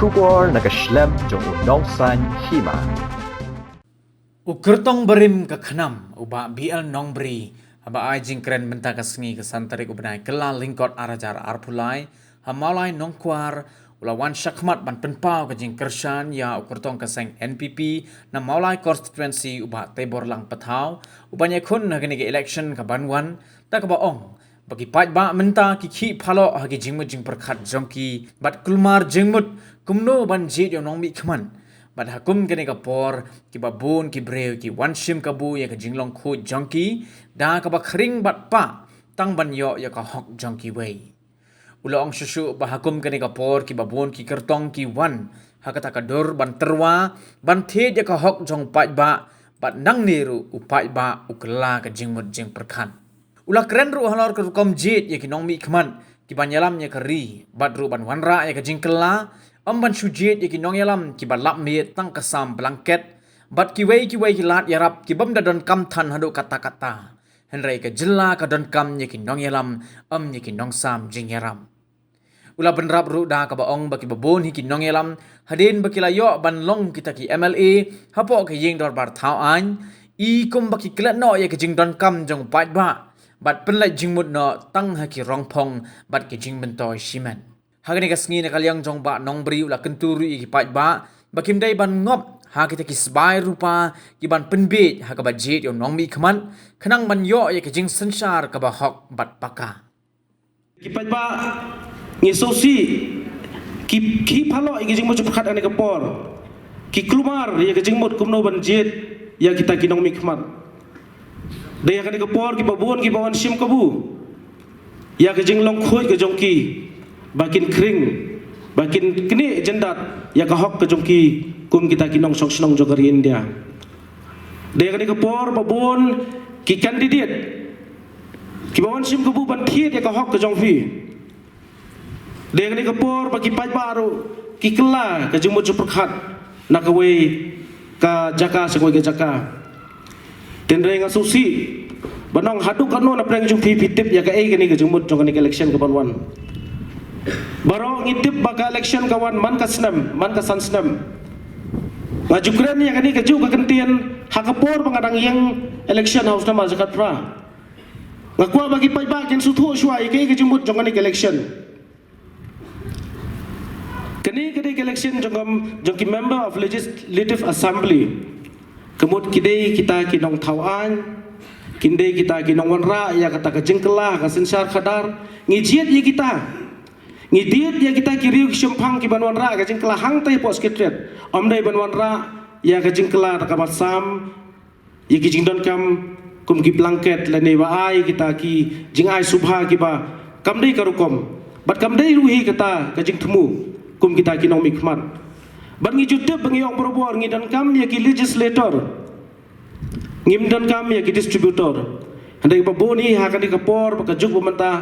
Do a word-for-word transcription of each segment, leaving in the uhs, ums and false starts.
Khubor na ka shlem jong u Nongsaiñ Hima. U kyrtong barim ka KHNAM, u Bah B L Nongbri, haba ai jingkren mynta ka sngi ka san tarik u bnai Kyllalyngkot ar hajar arphew lai, ha Mawlai Nongkwar, u la wan shakhmat ban pynpaw ka jingkyrshan ïa u kyrtong ka seng N P P na Mawlai constituency, u Bah Teiborlang Pathaw, u ban ïakhun ha kane ka election ka ban wan, da kaba ong ba ki paidbah mynta ki khih phaloh ha ki jingmut jingpyrkhat jong ki bad kulmar jingmut kumno ban jied ïa u nongmihkhmat. Bad ha kum kane ka por, kiba bun ki briew ki wan shim kabu ïa ka jinglong khuid jong ki da kaba khring bad pah tang ban ïoh ïa ka hok jong kiwei. U la ong shuh shuh ba ha kum kane ka por kiba bun ki kyrtong ki wan ha kata ka dur ban tyrwa, ban thied ïa ka hok jong paidbah, bad nangne ruh u paidbah u kylla ka jingmut jingpyrkhat. U la kren ruh halor ka rukom jied ïa ki nongmihkhmat kiban ïalam ïa ka ri, bad ruh ban wanrah ïa ka jingkylla, ym ban shu jied ïa ki nongïalam kiba lap miet tang ka sam blanket, bad kiwei kiwei ki lad ïarap kibym da donkam than haduh katta katta. Hynrei ka jylla ka donkam ïa ki nongïalam, ym ïa ki nongsam jingïarap. U la bynrap ruh da kaba ong ba kiba bun hi ki nongïalam, hadien ba ki la ïoh ban long kita ki M L A hapoh ka ïing dorbar thaw aiñ, i kumba ki klet noh ïa ka jingdonkam jong paidbah, bad pynlait jingmut noh tang ha ki rongphong bad ki jingmyntoi shimet. Ha kane ka sngi na ka liang jong Bah Nongbri u la kyntu ruh ïa ki paidbah ba kim dei ban ngop ha kita ki sbai rupa kiban pynbiej ha kaba jied ïa u nongmihkhmat, khnang ban ïoh ïa ka jingsynshar kaba hok bad paka. Ki paidbah ngi sngewsih ki, ki phaloh ïa ka jingmut jingpyrkhat ha kane ka por. Ki kulmar ïa ka jingmut kumno ban jied ïa kita ki nongmihkhmat. Dei ha kane ka por kiba bun kiba wan shim kabu ïa ka jinglong khuid ka jong ki, ba kin khring, ba kin knieh jyndat ïa ka hok ka jong ki kum kita ki nongshong shnong jong ka ri India. Dei ha kane ka por ba bun ki candidate kiba wan shim kabu ban thied ïa ka hok ka jong phi. Dei ha kane ka por ba ki paidbah ruh ki kylla ka jingmut jingpyrkhat na kawei ka jaka sha kawei ka jaka. Hynrei nga sngewsih ban ong haduh katno na pdeng jong phi phi tip ïa kaei kane ka jingmut jong kane ka election kaban wan. Baroh ngi tip ba ka election ka wan man ka snem, man ka san snem. Nga ju kren ïa kane kajuh ka kyntien ha ka por ba nga dang ïeng election ha u snem ar hajar khatphra. Nga kwah ba ki paidbah kin sngewthuh shuwa ïa kaei ka jingmut jong kane ka election. Kane ka dei ka election jong, jong ki Member of Legislative Assembly. Ka mut ki dei kita ki nongthaw aiñ, kin dei kita ki nongwanrah ïa kata ka jingkylla ka synshar khadar. Ngi jied ïa kita, ngi jied ïa kita ki riew ki shemphang kiban wanrah ka jingkylla hangta hapoh Secretariat. Ym dei ban wanrah ïa ka jingkylla da kaba sam ïa ki jingdonkam kum ki blanket lane ba ai kita ki jingai sngewbha kiba kam dei ka rukom, bad kam dei ruh hi kata ka jingthmu kum kita ki nongmihkhmat. Bad ngi ju tip ba ngi ong barabor ngi donkam ïa ki legislator, ngim donkam ïa ki distributor. Hynrei ba bun hi ha kane ka por ba ka juk ba mynta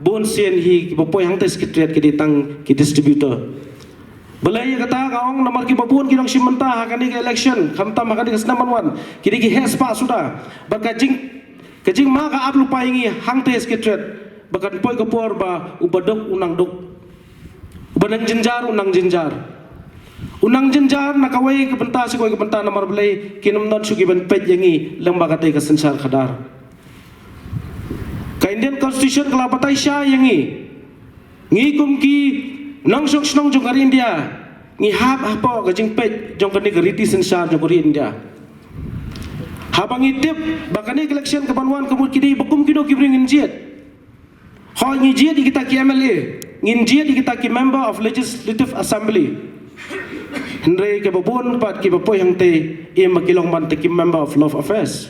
bun sien hi kiba poi hangta Secretariat ki dei tang ki distributor. Balei ïa kata nga ong? Namar kiba bun ki nongshim bynta ha kane ka election, khamtam ha kane ka snem ban wan, ki dei ki heh spah suda. Bad ka jing, ka jingma ka ap lypa ïa ngi hangta Secretariat ba kan poi ka por ba uba duk u nang duk, uba nang jynjar u nang jynjar. U nang jynjar na kawei ka bynta sha kawei ka bynta, namar balei? Kin ym don shuh kiban peit ïa ngi lyngba katei ka synshar khadar. Ka Indian Constitution ka la batai shai ïa ngi. Ngi kum ki nongshong shnong jong ka ri India, ngi hap hapoh ka jingpeit jong kane ka riti synshar jong ka ri India. Haba ngi tip ba kane ka election kaban wan ka mut ki dei ba kum kino ki briew ngin jied. Hooid, ngi jied ïa kita ki M L A, ngin jied ïa kita ki Member of Legislative Assembly. Hynrei kiba bun pat kiba poi hangtei, im ba ki long ban tei ki Member of Law of Affairs.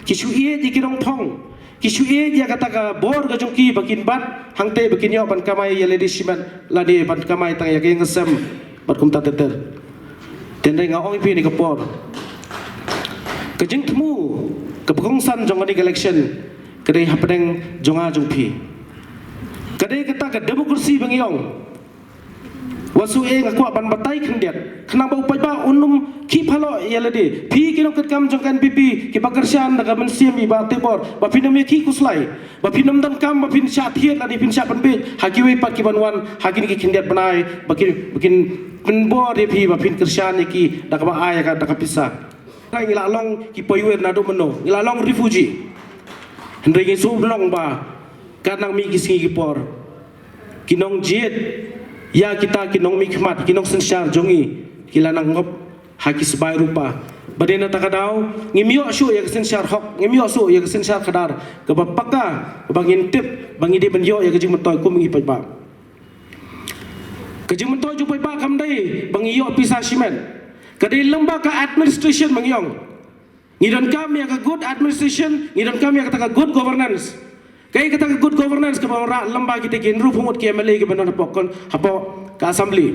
Ki shu ïeit ïa ki nongphong, ki shu ïeit ïa kata ka bor ka jong ki ba kin bat hangtei ba kin ïoh ban kamai ïa lade shimet lane ban kamai tang ïa ka ïing ka sem bad kumta ter ter. Te hynrei nga ong ïa phi ha kane ka por, ka jingthmu kaba kongsan jong kane ka election ka dei hapdeng jong nga jong phi. Ka dei kata ka democracy ba ngi ong. Wat shu e, nga kwah ban batai khyndiat khnang ba u paidbah un ym khih phalok ïa lade. Phi ki nongkitkam jong ka N P P kiba kyrshan da ka mynsiem i Bah Teibor ba phin ym ïa khih khuslai, ba phin ym donkam ba phin shah thied lane phin shah pynbeit ha kiwei pat ki ban wan ha kine ki khyndiat bnai ba kin, ba kin pynbor ïa phi ba phin kyrshan ïa ki da kaba ai ïa ka, da ka pisa. Ngi la long ki poiwer naduh mynno, ngi la long refugee. Hynrei ngi shu long ba ka nang mih ki sngi ki por, ki nongjied ïa kita ki nongmihkhmat, ki nongsynshar jong ngi ki la nang ngop ha ki sbai rupa. Ba dei na kata ka daw ngim ïoh shuh ïa ka synshar hok, ngim ïoh shuh ïa ka synshar khadar kaba paka, kaba ngin tip ba ngi dei ban ïoh ïa ka jingmyntoi kum ngi paidbah. Ka jingmyntoi jong u paidbah kam dei ba ngi ïoh pisa shimet. Ka dei lyngba ka administration ba ngi ong. Ngi donkam ïa ka good administration, ngi donkam ïa kata ka good governance. Kaei kata ka good governance? Kaba wanrah lyngba kita ki hynriewphew ngut ki M L A kiba don hapoh kon, hapoh ka assembly.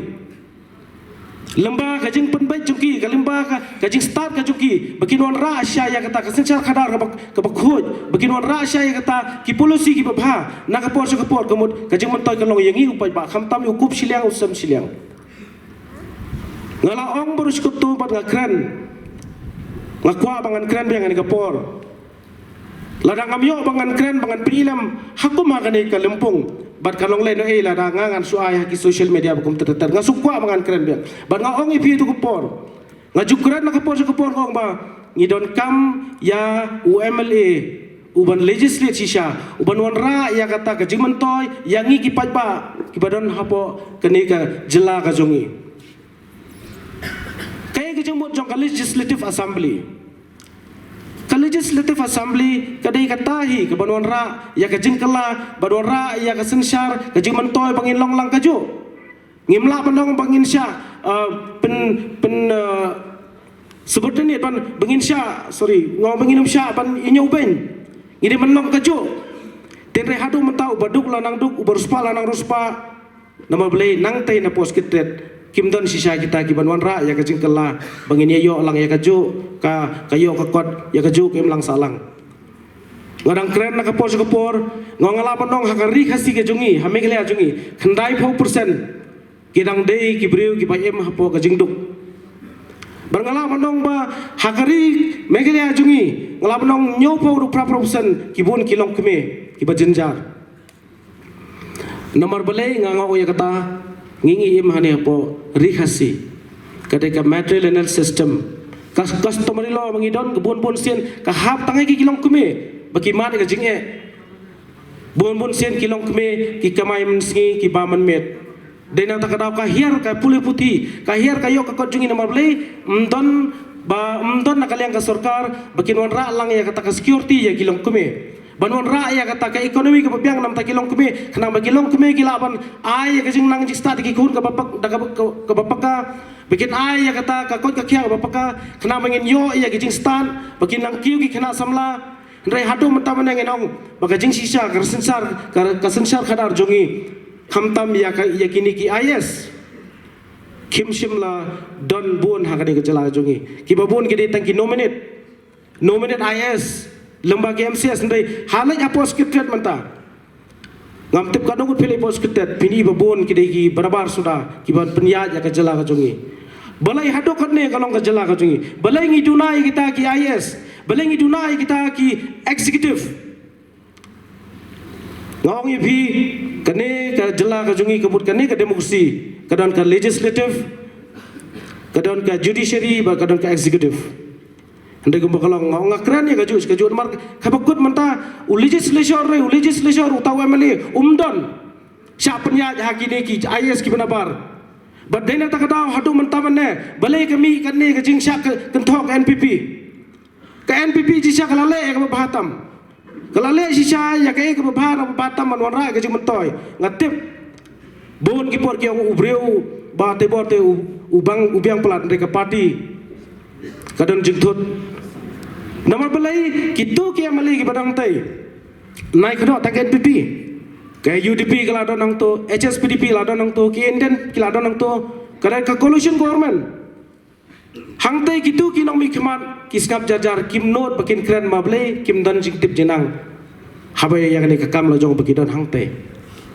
Lyngba ka jingpynbeit jong ki, ka lyngba ka, ka jingstad ka jong ki, ba kin wanrah shisha ïa kata ka synshar khadar kaba, kaba khuid, ba kin wanrah shisha ïa kata ki policy kiba bha na ka por sha ka por. Ka mut ka jingmyntoi ka long ïa ngi u paidbah, khamtam ïa u kup shiliang, u sem shiliang. Nga la ong baroh shi katto bad nga kren. Nga kwah ba ngan kren biang ha kane ka por. Lada ngam ïoh ba ngan kren, ba ngan pyni lem ha kum ha kane ka lympung, bad ka long lehnohei lada nga ngan shu ai ha ki social media ba kum ter ter ter. Nga shu kwah ba ngan kren biang. Bad nga ong ïa phi ha kato ka por, nga ju kren na ka por sha ka por, nga ong ba ngi donkam ïa u M L A uban legislate shisha, uban wanrah ïa kata ka jingmyntoi ïa ngi ki paidbah kiba don hapoh kane ka jylla ka jong ngi. Kaei ka jingmut jong ka Legislative Assembly? Ka Legislative Assembly ka dei kata hi kaban wanrah ïa ka jingkylla, ban wanrah ïa ka synshar, ka jingmyntoi ba ngin long lang kajuh. Ngim lah ban ong ba ngin shah, uh, pyn, pyn, uh, subordinate ban, ba ngin shah, sorry, nga ong ba ngin ym shah ban ïehnoh beiñ. Ngi dei ban long kajuh. Hynrei haduh mynta uba duk la nang duk, uba riewspah la nang riewspah. Namar balei nangtei na post ki tret kim don shisha kita kiban wanrah ïa ka jingkylla ba ngin ïa ïoh lang ïa kajuh ka, ka ïoh ka kot, ïa kajuh ka imlang sahlang. Nga dang kren na ka por sha ka por, nga, nga lah ban ong ha ka Ri Khasi ka jong ngi, ha Meghalaya jong ngi, khyndaiphew percent ki dang dei ki briew kiba im hapoh ka jingduk. Bad nga lah ban ong ba ha ka ri Meghalaya jong ngi, nga lah ban ong hynñiewphew haduh phraphew percent ki bun ki longkmie kiba jynjar. Namar balei nga ong ïa kata? Ngi, ngi im hangne hapoh Ri Khasi, ka dei ka matrilineal system. Ka customary law ba ngi don, ka bun bun sien ka hap tang ïa ki longkmie ba ki mad ïa ka jingeh. Bun bun sien ki longkmie ki kamai mynsngi, ki bam mynmiet. Dei na kata ka daw ka hiar ka pule puthi, ka hiar ka ïoh ka kot jong ngi, namar balei? Ym don ba, ym don na ka liang ka sorkar ba kin wanrah lang ïa kata ka security ïa ki longkmie. Ban wanrah ïa kata ka economy kaba biang na bynta ki longkmie, khnang ba ki longkmie ki lah ban ai ïa ka jingnang jingstad ïa ki khun kaba pak, da kaba, kaba paka. Ba kin ai ïa kata ka koit ka khiah kaba paka, khnang ba ngin ïoh ïa ka jingstad, ba kin nang kiew ki khynnah samla. Hynrei haduh mynta mynne ngin ong ba ka jingshisha, ka synshar, ka, ka synshar khadar jong ngi, khamtam ïa ka, ïa kine ki I A S, kim shym la don bun ha kane ka jylla jong ngi. Kiba bun ki dei tang ki nominate, nominate I A S, lyngba ki M C S, hynrei ha leit hapoh Secretariat mynta, ngam tip katno ngut phi leit hapoh Secretariat, phin i ba bun ki dei ki barabar suda kiban pynïaid ïa ka jylla ka jong ngi. Balei haduh katne ka long ka jylla ka jong ngi? Balei ngi duna ïa kita ki I A S? Balei ngi duna ïa kita ki executive? Nga ong ïa phi, kane ka jylla ka jong ngi ka mut kane ka democracy, ka don ka legislative, ka don ka judiciary, bad ka don ka executive. Hynrei kumba ka long, nga ong nga kren ïa kajuh kajuh, namar kaba kut mynta u legislature re, u legislature, uta u M L A um don shah pynïaid ha kine ki I A S kiba nabar. Bad dei na kata ka daw haduh mynta mynne, balei ka mih kane ka jingshah kynthoh ka N P P? Ka N P P shisha ka la leh ïa kaba bha tam. Ka la leh shisha ïa kaei kaba bha, kaba bha tam ban wanrah ïa ka jingmyntoi. Nga tip bun ki por ki ong u briew Bah Teibor te u, u bang, u biang palat, hynrei ka party ka don jingthut. Namar balei? Kito ki M L A kiba dang tei, nai kynnoh tang ka N P P, ka U D P ka la don hangto, H S P D P la don hangto, ki Indian ki la don hangto, ka dei ka coalition government. Hangtei kito ki nongmihkhmat ki sngap jar jar, kim nud ba kin kren, namar balei? Kim don jingtip jingnang haba ïa kane ka kam la jong ba ki don hangtei.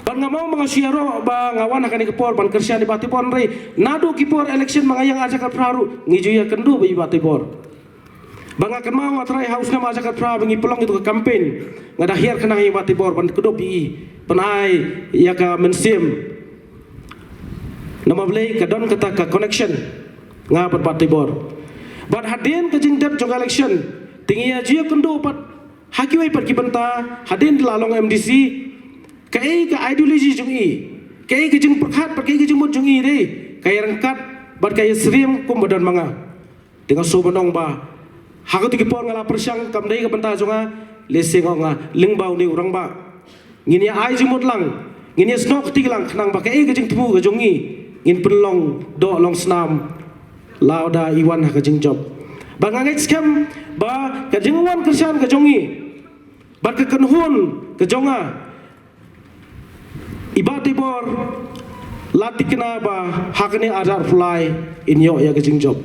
Bad nga mong ba nga shu ïaroh ba nga wan ha kane ka por ban kyrshan ïa i Bah Teibor, hynrei naduh ki por election ba nga ïeng arhajar khatphra ruh ngi ju ïakynduh bad i Bah Teibor. Bad nga kynmaw nga trai ha u snem arhajar khatphra ba ngi pynlong ïa ka campaign, nga da hiar khnang ïa i Bah Teibor ban kdup ïa i, ban ai ïa ka mynsiem. Namar balei? Ka don kata ka connection nga bad Bah Teibor. Bad hadien ka jingdep jong ka election te ngi ïa ju ïakynduh pat ha kiwei pat ki bynta, hadien la long M D C, kaei ka ideology jong i, kaei ka jingpyrkhat bad kaei ka jingmut jong i, dei ka ïaryngkat bad ka ïasyriem kumba don ma nga. Te nga sngewbha ban ong ba ha katu ki por nga la pyrshang, kam dei ka bynta jong nga, lehse nga ong nga lyngba une u rangbah ngin ïa ai jingmut lang, ngin ïa snoh kti lang khnang ba kaei ka jingthmu ka jong ngi ngin pynlong doh long snam lada i wan ha ka jingjop. Bad nga ngeit skhem ba ka jingwan kyrshan ka jong ngi bad ka kynhun ka jong nga, i Bah Teibor, la thikna ba ha kane arhajar arphew lai in ïoh ïa ka jingjop.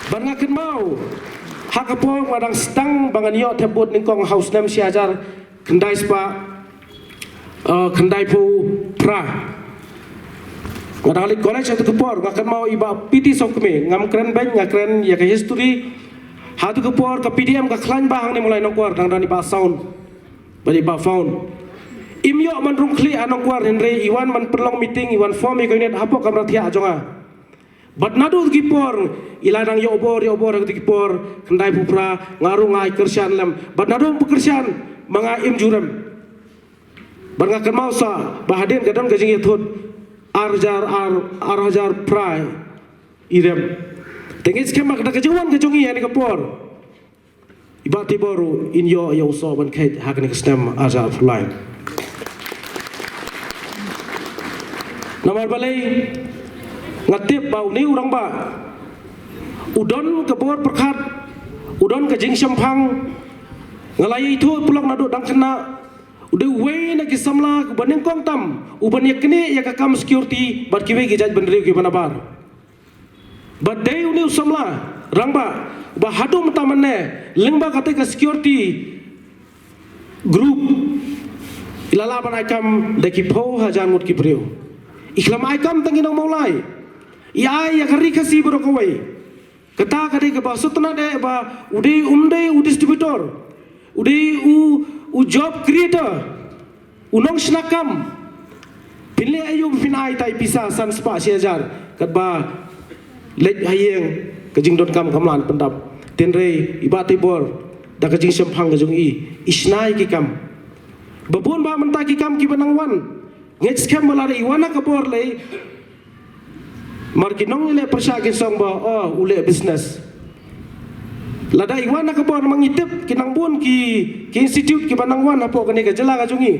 Bad nga kynmaw ha ka por nga dang sdang ba ngan ïoh thep vote nyngkong ha u snem shihajar khyndai spah, eh, khyndaiphew phra. Nga dang leit college ha katu ka por, nga kynmaw i Bah P T Sawkmie, ngam kren beiñ, nga kren ïa ka history. Ha katu ka por ka P D M ka khlaiñ bha hangne Mawlai Nongkwar, dang don i Bah Sound bad i Bah Faun. Im ïoh ban rung khlieh ha Nongkwar, hynrei i wan ban pynlong meeting, i wan form ïa ka unit hapoh kamra thiah jong nga. Bad naduh katu ki por i la dang ïoh bor, ïoh bor ha katu ki por, khyndaiphew phra, nga ruh nga ai kyrshan lem. Bad naduh ba kyrshan ma nga im ju rem. Bad nga kynmaw sa ba hadien ka don ka jingïathut arhajar, ar, arhajar phra i rem. Te ngeit skhem ba da ka jingwan ka jong ngi ha kane ka por, i Bah Teibor ruh in ïoh ïa u soh ban kheit ha kane ka snem arhajar arphew lai. Namar balei? Nga tip ba une u rangbah u don ka bor pyrkhat, u don ka jingshemphang. Nga la ïathuh paralok naduh dang khynnah, u dei uwei na ki samla uba nyngkong tam uban ïaknieh ïa ka kam security bad kiwei ki jaitbynriew kiba nabar. Bad dei une u samla rangbah ba haduh mynta mynne lyngba katei ka security group i la lah ban ai kam da ki phew hajar ngut ki briew. I khlem ai kam tang ïa nong Mawlai, i ai ïa ka Ri Khasi baroh kawei. Kata ka dei kaba sngewtynnat eh ba u dei, um dei u distributor, u dei u, u job creator, u nongshna kam. Phin leh aïu ba phin ai tai pisa san spah shi hajar katba leit ha ïing ka jingdonkam kam lah ban pyndap? Hynrei i Bah Teibor da ka jingshemphang ka jong i, i shna ïa ki kam. Ba bun ba mynta ki kam kiba nang wan, ngeit skhem ba lada i wan ha ka bor lei, mar ki nongïaleh pyrshah kin sa ong ba, oh, u leh business. Lada i wan ha ka bor, ma ngi tip ki nang bun ki, ki institute kiba nang wan hapoh kane ka jylla ka jong ngi.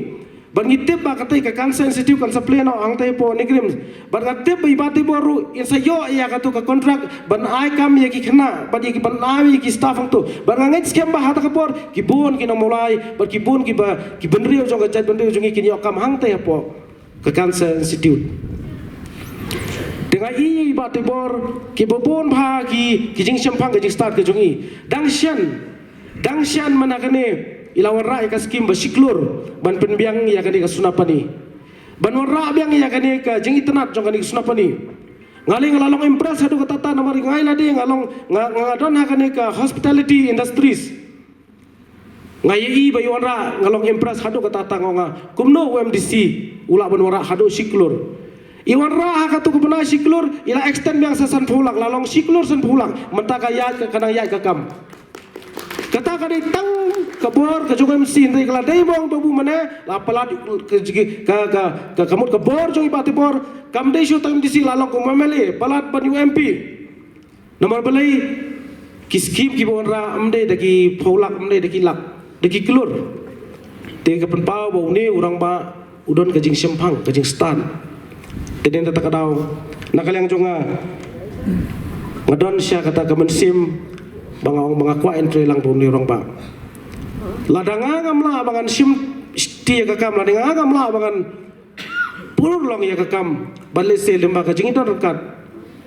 Bad ngi tip ba katei ka cancer institute kan sa plie noh hangtei hapoh NEIGRIHMS. Bad nga tip ba i Bah Teibor ruh in sa ïoh ïa katu ka contract ban ai kam ïa ki khynnah bad ïa ki, ban ai ïa ki staff hangto. Bad nga ngeit skhem ba ha kata ka por ki bun ki nong Mawlai bad ki bun kiba, ki bynriew jong ka jaitbynriew jong ngi kin ïoh kam hangtei hapoh ka Cancer Institute. Te nga i, i Bah Teibor, kiba bun bha ki, ki jingshemphang, ki jingstad ki jong i. Dang shen, dang shen mynta kane i la wanrah ïa ka skim ba shi klur ban pynbiang ïa kane ka Sunapani, ban wanrah biang ïa kane ka jingitynnad jong kane ka Sunapani. Nga lei nga la long impress haduh katta katta namar nga i lade nga long, nga, nga don ha kane ka hospitality industries. Nga ïohi ba i wanrah, nga long impress haduh katta katta, nga ong nga, kumno u M D C u lah ban wanrah haduh shi klur? I wanrah ha katu ka bnai shi klur, i la extend biang sa sanphew lak, la long shi klur sanphew lak. Mynta ka ïaid ka, ka nang ïaid ka kam. Kata ka dei tang ka bor ka jong u M D C, hynrei ka la dei mong ba bun mynne la palat ka, ka, ka, ka, ka mut ka bor jong i Bah Teibor. Kam dei shuh tang M D C, la long kum M L A, palat ban ïa u M P. Namar balei? Ki skim kiba wanrah ym dei da ki phew lak, ym dei da ki lak, da ki klur. Te ka pynpaw ba une u rangbah u don ka jingshemphang, ka jingstad. Te dei na kata ka daw, na ka liang jong nga, nga don sha kata ka mynsiem ba nga ong ba nga kwah in trei lang bad une u rangbah. Lada nga ngam lah ba ngan shim shti ïa ka kam, lada nga ngam lah ba ngan pur long ïa ka kam, bad lehse lyngba ka jingdon ryngkat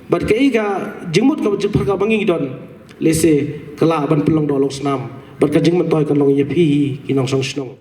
bad kaei ka jingmut ka jingpyrkhat ba ngi don, lehse ka lah ban pynlong doh long snam bad ka jingmyntoi kan long ïa phi hi ki nongshong shnong.